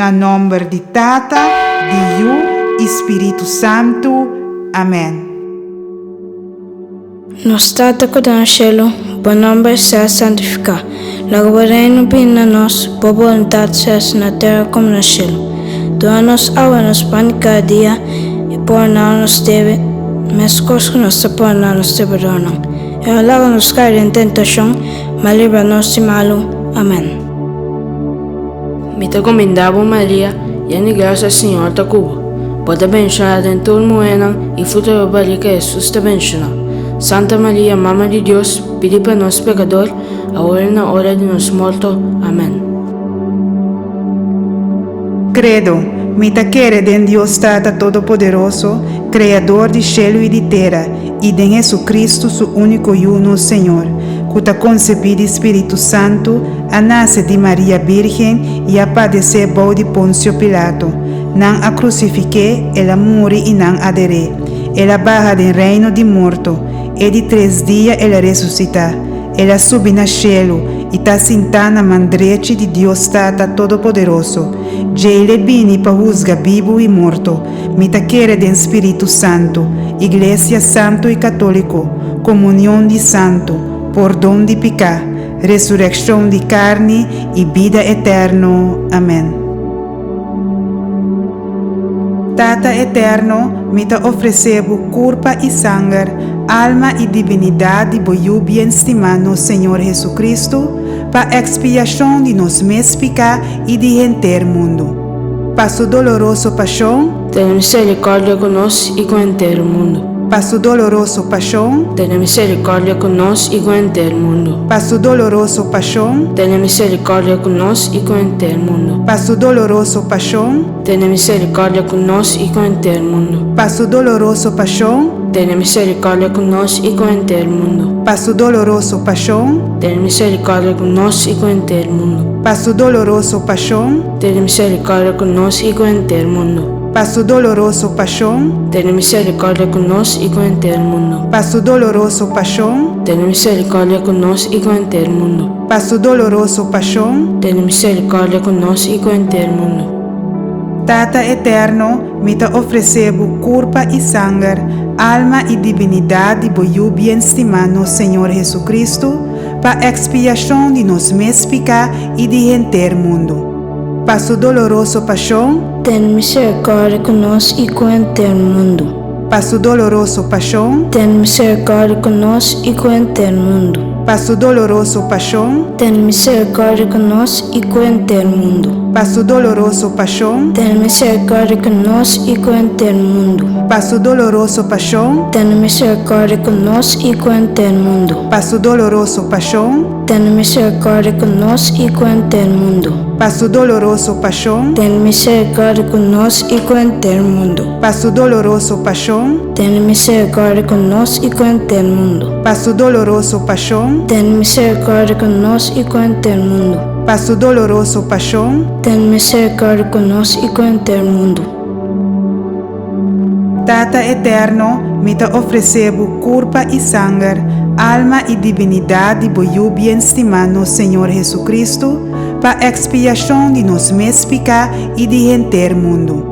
Na nòmber di Tata, di Yu i Spiritu Santu. Amèn. Nos Tata ku ta na shelu, bo nòmber sea santifiká. Laga bo Reino bini na nos, bo boluntat sea hasi na tera komo na shelu. Duna nos awe nos pan di kada dia, i pordoná nos debe, meskos ku nos ta pordoná nos debedornan. I no laga nos kai den tentashon, ma libra nos di malu. Amèn. Mi ta kumindá bo, Maria, yen di grasia, Señor ta ku bo. Bo ta benshoná den tur muhénan, i fruto di bo barika, Hesus, ta benshoná. Santa Maria, Mama di Dios, pidi pa nos pekador, awor i na ora di nos morto. Amèn. Credo, Mi ta kere den Dios Tata Todopoderoso, Kreador di shelu i di tera, i den Hesu-Kristu, su úniko Yu, nos Señor, ku ta konsebí di Spiritu Santu, a nase di Maria Bírgen i a padesé bou di Ponsio Pilato. Nan a krusifik'é, el a muri i nan a der'é. El a baha den reino di morto. E di tres dia el a resusitá. El a subi na shelu i ta sintá na man drechi di Dios Tata Todopoderoso. Djei l'e bini pa husga bibu i morto. Mi ta kere den Spiritu Santu, Iglesia Santu i Katóliko, komunion di santu, pordon di piká, resurekshon di karni i bida eterno. Amèn. Tata Eterno, mi ta ofresé Bo kurpa i sanger, alma i dibinidat di Bo Yu bien stimá nos Señor Hesu-Kristu, pa ekspiashon di nos mes piká i di henter mundu. Pa Su doloroso pashon. Tene miserikòrdia ku nos i ku henter mundu. Pa Su doloroso pashon. Tene miserikòrdia ku nos i ku henter mundu. Pa Su doloroso pashon. Tene miserikòrdia ku nos i ku henter mundu. Pa Su doloroso pashon. Tene miserikòrdia ku nos i ku henter mundu. Pa Su doloroso pashon. Tene miserikòrdia ku nos i ku henter mundu. Pa Su doloroso pashon. Tene miserikòrdia ku nos i ku henter mundu. Pa Su doloroso pashon. Tene miserikòrdia ku nos i ku henter mundu. Pa Su doloroso pashon. Tene miserikòrdia ku nos i ku henter mundu. Pa Su doloroso pashon. Tene miserikòrdia ku nos i ku henter mundu. Pa Su doloroso pashon. Tene miserikòrdia ku nos i ku henter mundu. Tata Eterno, mi ta ofresé Bo kurpa i sanger, alma i dibinidat di Bo Yu bien stimá nos Señor Hesu-Kristu, Pa ekspiashon di nos mes piká i di henter mundu. Pa su doloroso pashon. Ten miserikòrdia ku nos i ku henter mundu. Pa su doloroso pashon. Ten miserikòrdia ku nos i ku henter mundu. Pa su doloroso pashon. Ten miserikòrdia ku nos i ku henter mundu. Pa su doloroso pashon. Ten miserikòrdia ku nos i ku henter mundu. Pa su doloroso pashon. Ten miserikòrdia ku nos i ku henter mundu. Pa su doloroso pashon. Ten miserikòrdia ku nos i ku henter mundu. Pa su doloroso pashon. Ten miserikòrdia ku nos i ku henter mundu. Pa su doloroso pashon. Ten miserikòrdia ku nos i ku henter mundu. Pa su doloroso pashon. Ten miserikòrdia ku nos i ku henter mundu. Pa su doloroso pashon. Ten miserikòrdia ku nos i ku henter mundu. Tata Eterno, mi ta ofresé Bo kurpa i sanger, alma i dibinidat di Bo Yu bien stimá nos Señor Hesu-Kristu, pa ekspiashon di nos mes piká i di henter mundu.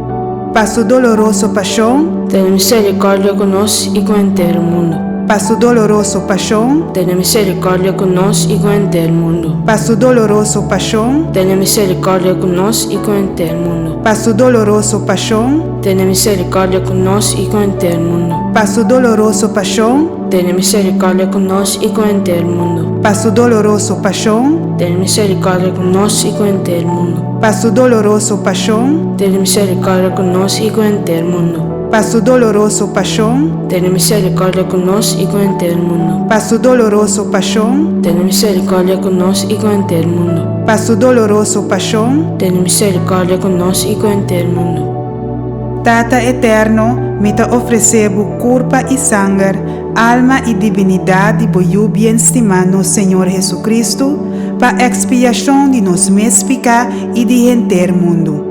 Pa Su doloroso pashon. Tene miserikòrdia ku nos i ku henter mundu. Pa Su doloroso pashon. Tene miserikòrdia ku nos i ku henter mundu. Pa Su doloroso pashon. Tene miserikòrdia ku nos i ku henter mundu. Pa su doloroso pashon. Tene miserikòrdia ku nos i ku henter mundu. Pa su doloroso pashon. Tene miserikòrdia ku nos i ku henter mundu. Pa su doloroso pashon. Tene miserikòrdia ku nos i ku henter mundu. Pa su doloroso pashon. Tene miserikòrdia ku nos i ku henter mundu. Pa su doloroso pashon. Tene miserikòrdia ku nos i ku henter mundu. Pa su doloroso pashon. Tene miserikòrdia ku nos i ku henter mundu. Pa su doloroso pashon. Tene miserikòrdia ku nos i ku henter mundu. Tata Eterno, mi ta ofresé Bo kurpa i sanger, alma i dibinidat di Bo Yu bien stimá nos Señor Hesu-Kristu, pa ekspiashon di nos mes piká i di henter mundu.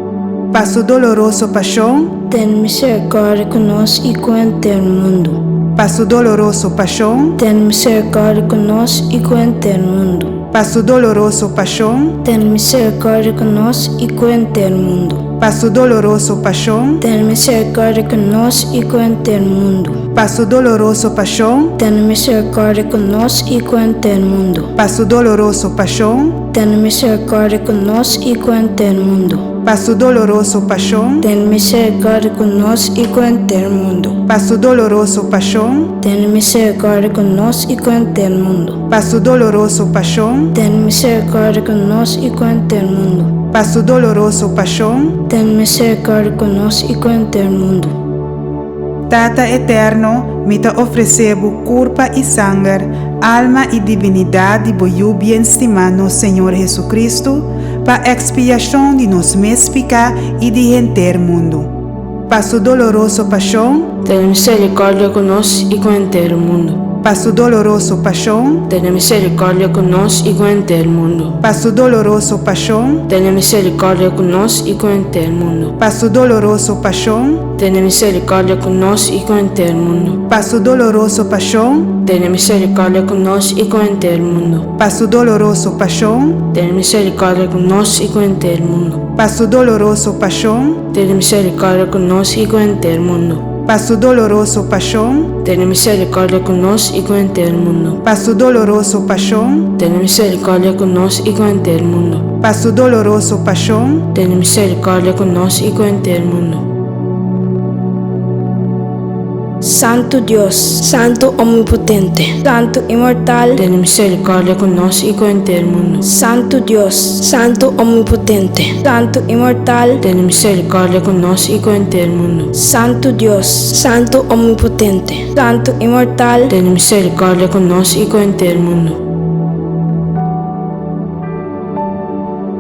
Pa Su doloroso pashon. Tene miserikòrdia ku nos i ku henter mundu. Pa Su doloroso pashon. Tene miserikòrdia ku nos i ku henter mundu. Pa su doloroso pashon. Tene miserikòrdia ku nos i ku henter mundu. Pa su doloroso pashon. Tene miserikòrdia ku nos i ku henter mundu. Pa su doloroso pashon. Tene miserikòrdia ku nos i ku henter mundu. Pa su doloroso pashon. Tene miserikòrdia ku nos i ku henter mundu. Pa su doloroso pashon. Tene miserikòrdia ku nos i ku henter mundu. Pa su doloroso pashon. Tene miserikòrdia ku nos i ku henter mundu. Pa su doloroso pashon. Tene miserikòrdia ku nos i ku henter mundu. Pa su doloroso pashon. Tene miserikòrdia ku nos i ku henter mundu. Tata Eterno, mi ta ofresé Bo kurpa i sanger, alma i dibinidat di Bo Yu bien stimá nos Señor Hesu-Kristu, pa ekspiashon di nos mes piká i di henter mundu. Pa su doloroso pashon. Tene miserikòrdia ku nos i ku henter mundu. Pa su doloroso pashon. Tene miserikòrdia ku nos i ku henter mundu. Pa su doloroso pashon. Tene miserikòrdia ku nos i ku henter mundu. Pa su doloroso pashon. Tene miserikòrdia ku nos i ku henter mundu. Pa su doloroso pashon. Tene miserikòrdia ku nos i ku henter mundu. Pa su doloroso pashon. Tene miserikòrdia ku nos i ku henter mundu. Pa su doloroso pashon. Tene miserikòrdia ku nos i ku henter mundu. Pa su doloroso pashon. Tene miserikòrdia ku nos i ku henter mundu. Pa su doloroso pashon. Tene miserikòrdia ku nos i ku henter mundu. Pa su doloroso pashon. Tene miserikòrdia ku nos i ku henter mundu. Santu Dios, Santu Omnipotente, Santu Inmortal. Tene miserikòrdia ku nos i ku henter mundu. Santu Dios, Santu Omnipotente, Santu Inmortal. Tene miserikòrdia ku nos i ku henter mundu. Santu Dios, Santu Omnipotente, Santu Inmortal. Tene miserikòrdia ku nos i ku henter mundu.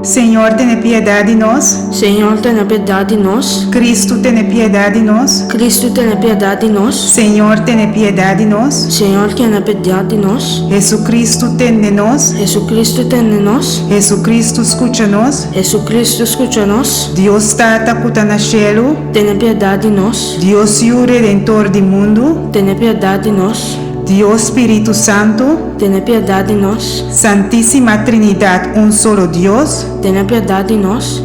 Señor tene piedad di nos. Señor tene piedad di nos. Cristo tene piedad di nos. Cristo tene piedad di nos. Señor tene piedad di nos. Señor tene piedad di nos. Jesucristo tende nos. Jesucristo tende nos. Jesucristo scucha nos. Jesucristo scucha nos. Dios Tata cu ta na cielo. Tene piedad di nos. Dios Yu Redentor di mundo. Tene piedad di nos. Dios Spiritu Santo. Tene piedad di nos. Santísima Trinidad un solo Dios. Tene piedad di nos.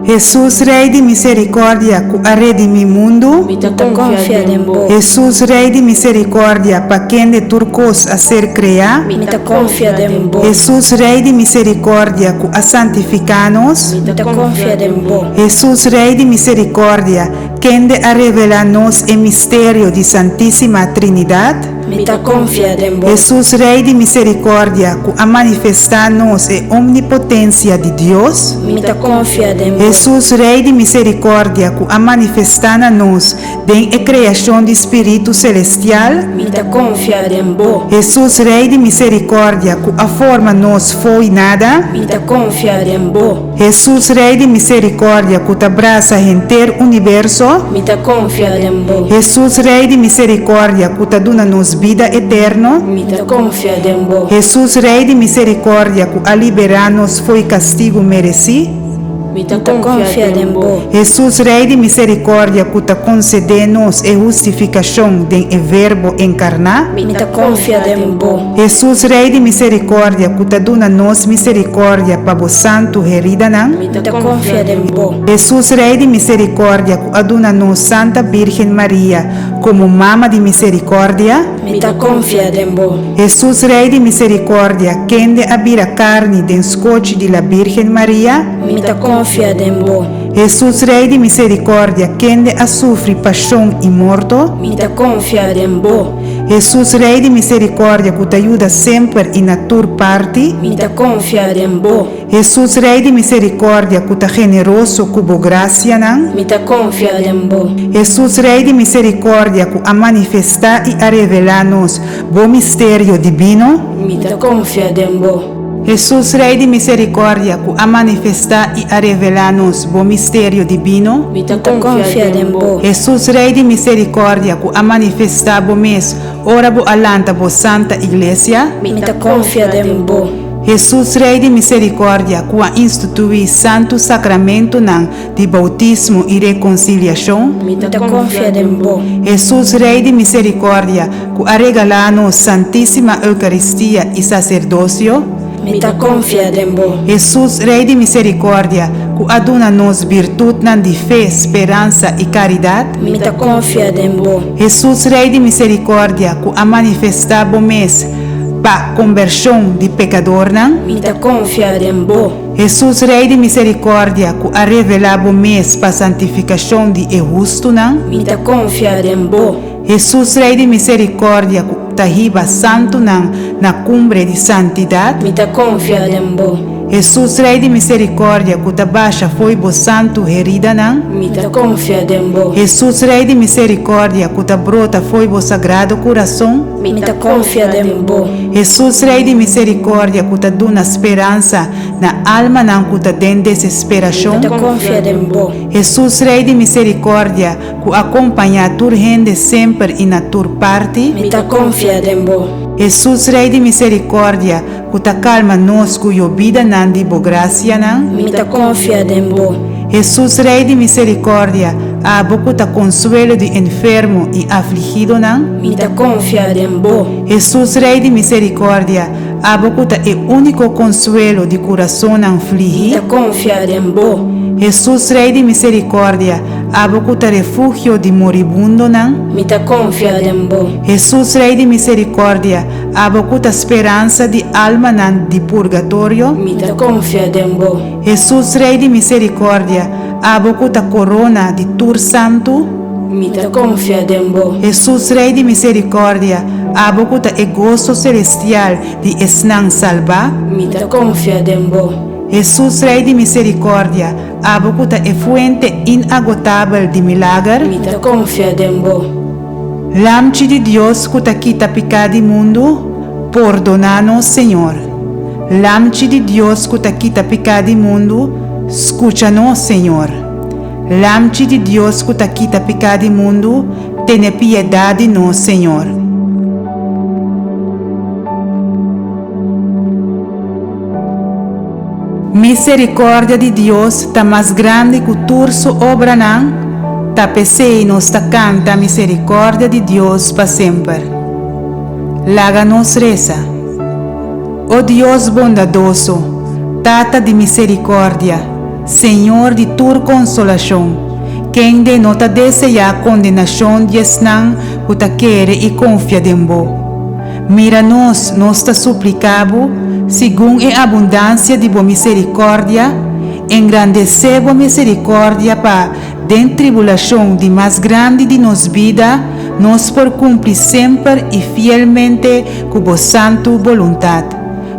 Hesus Rey di misericordia cu a redimi mundu. Mi ta confia den bo. Hesus Rey di misericordia pa kende tur cos a ser crea. Mi ta confia den bo. Hesus Rey di misericordia cu a santifica nos. Mi ta confia den bo. Hesus Rey di misericordia Kende a revelá nos e misterio di Santísima Trinidat? Mi ta konfia den bo. Hesus Rei di miserikordia, ku a manifestá nos e omnipotensia di Dios? Mi ta konfia den bo. Hesus Rei di miserikordia, ku a manifestá na nos den e kreashon di spiritu selestial? Mi ta konfia den bo. Hesus Rei di miserikordia, ku a forma nos fo'i nada? Mi ta konfia den bo. Hesus Rei di misericordia cu ta brasa henter universo. Mi ta confia den Bo. Hesus Rei di misericordia cu ta duna nos bida eterno. Mi ta confia den Bo. Hesus Rei di misericordia cu a libera nos fo'i castigo mereci. Mi ta confia den Bo. Hesus Rei di misericordia cu ta concede nos e hustificacion den e Verbo encarna. Mi ta confia den Bo. Hesus Rei di misericordia cu ta duna nos misericordia pa bo santu heridanan. Mi ta confia den bo. Hesus Rei di misericordia cu a duna nos Santa Birgen Maria como Mama di misericordia. Mi ta confia den bo. Hesus Rei di misericordia kende a bira carni den scochi di la Birgen Maria. Mi ta confia den bo. Hesus Rei di misericordia kende a sufri pasion y morto. Mi ta confia den bo. Hesus Rei di misericordia cu ta yuda semper y na tur parti. Mi ta confia den Bo. Hesus Rei di misericordia cu ta generoso cu Bo gracianan. Mi ta confia den Bo. Hesus Rei di misericordia cu a manifesta y a revela nos Bo misterio dibino. Mi ta confia den Bo. Hesus Rei di misericordia cu a manifesta y a revela nos Bo misterio dibino. Mi ta confia den Bo. Hesus Rei di misericordia cu a manifesta Bo mes ora Bo a lanta Bo Santa Iglesia. Mi ta confia den Bo. Hesus Rei di Miserikòrdia ku a instituí Santu Sakramentunan di boutismo i rekonsiliashon. Mi ta konfia den Bo. Hesus Rei di Miserikòrdia ku a regalá nos Santísima Eukaristia i Saserdosio. Mi ta konfia den Bo. Hesus Rei di Miserikòrdia ku a duna nos birtutnan di fe, speransa i karidat. Mi ta konfia den Bo. Hesus Rei di Miserikòrdia ku a manifestá Bo mes pa kombershon di pekadornan. Mi ta konfia den Bo. Hesus Rei di Miserikòrdia ku a revelá Bo mes pa santifikashon di e hustunan. Mi ta konfia den Bo. Hesus Rei di Miserikòrdia ku ta hiba santunan na kumbre di santidat. Mi ta konfia den Bo. Hesus Rei di Miserikòrdia ku ta basha fo'i Bo santu heridanan. Mi ta konfia den Bo. Hesus Rei di Miserikòrdia ku ta brota fo'i Bo sagrado kurason. Mi ta konfia den Bo. Hesus Rei di Miserikòrdia ku ta duna speransa na almanan ku ta den desesperashon. Mi ta konfia den Bo. Hesus Rei di Miserikòrdia ku a kompañá tur hende semper i na tur parti. Mi ta konfia den Bo. Hesus Rei di Miserikòrdia ku ta kalma nos ku yobidanan di Bo grasianan. Mi ta konfia den Bo. Hesus Rei di Miserikòrdia, Abo ku ta konsuelo di enfermo i afligidonan. Mi ta konfia den Bo. Hesus Rei di Miserikòrdia, Abo ku ta e úniko konsuelo di kurasonnan flihí. Mi ta konfia den Bo. Hesus Rei di Miserikòrdia, Abo ku ta refugio di moribundonan. Mi ta konfia den Bo. Hesus Rei di Miserikòrdia, Abo ku ta speransa di almanan di purgatorio. Mi ta konfia den Bo. Hesus Rei di Miserikòrdia, Abo ku ta korona di tur santu. Mi ta konfia den Bo. Hesus Rei di Miserikòrdia, Abo ku ta e goso selestial di esnan salbá. Mi ta konfia den Bo. Hesus Rei di Miserikòrdia, Abo ku ta e fuente inagotabel di milager. Mi ta konfia den Bo. Lamchi di Dios ku ta kita piká di mundu, pordoná nos, Señor. Lamchi di Dios ku ta kita piká di mundu, skucha nos, Señor. Lamchi di Dios ku ta kita piká di mundu, tene piedat di nos, Señor. Miserikòrdia di Dios ta mas grandi ku tur su obranan, ta p'esei nos ta kanta miserikòrdia di Dios pa semper. Laga nos resa. O Dios bondadoso, Tata di miserikòrdia, Señor di tur konsolashon, kende no ta deseá kondenashon di esnan ku ta kere i konfia den Bo. Mira nos, nos ta supliká Bo, segun e abundansia di Bo miserikòrdia, engrandesé Bo miserikòrdia pa, den tribulashon di mas grandi di nos bida, nos por kumpli semper i fielmente ku Bo santu boluntat,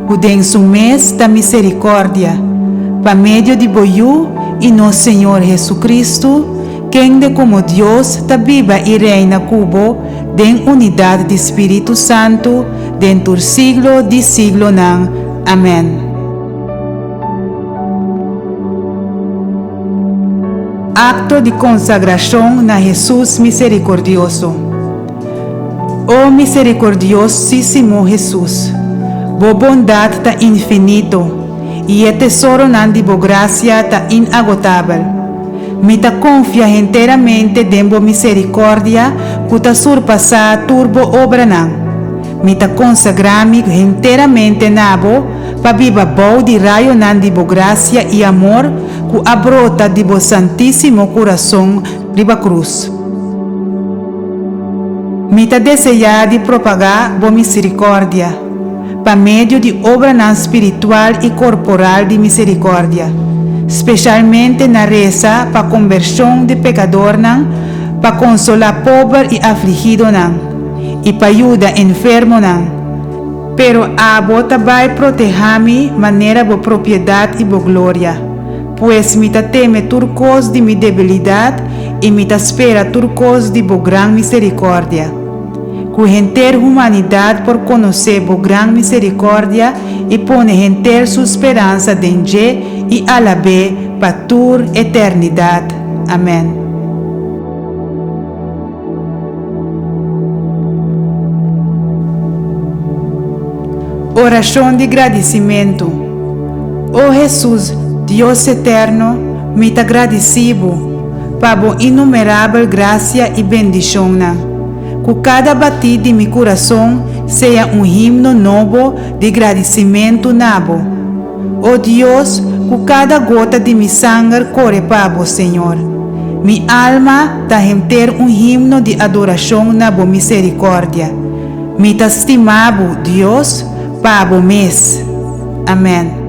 ku den su mes ta miserikòrdia, pa medio di Bo Yu i nos Señor Jesucristo, kende komo Dios ta biba i reina ku Bo den unidat di Spiritu Santu den tur siglo di siglonan. Amèn. Akto di konsagrashon na Hesus Miserikordioso. O miserikordiosísimo Hesus, Bo bondat ta infinito i e tesoronan di Bo grasia ta inagotabel. Mi ta konfia henteramente den Bo miserikòrdia ku ta surpasá tur Bo obranan. Mi ta konsagrá mi henteramente na Bo pa biba bou di rayonan di Bo grasia i amor ku a brota di Bo Santísimo Kurason riba krus. Mi ta deseá di propagá Bo miserikòrdia pa medio di obranan spiritual i korporal di miserikòrdia, speshalmente na resa pa kombershon di pekadornan, pa konsolá pober i afligidonan, i pa yuda enfermonan. Pero abo ta bai protehá mi manera bo propiedat i bo gloria. Pues mi ta teme tur kos di mi debilidat i mi ta spera tur kos di bo gran miserikòrdia. Ku henter humanidat por konosé bo gran miserikòrdia i pone henter su speransa den dje i alab'é pa tur eternidat. Amèn. Orashon di gradisimentu. O Hesus, Dios eterno, mi ta gradisí Bo pa Bo innumerabel grasia i bendishonnan. Ku kada batí di mi kurason sea un himno nobo di gradisimentu na Bo. O Dios, ku kada gota di mi sanger kore pa Bo, Señor. Mi alma ta henter un himno di adorashon na Bo miserikòrdia. Mi ta stima Bo, Dios, pa Bo mes. Amèn.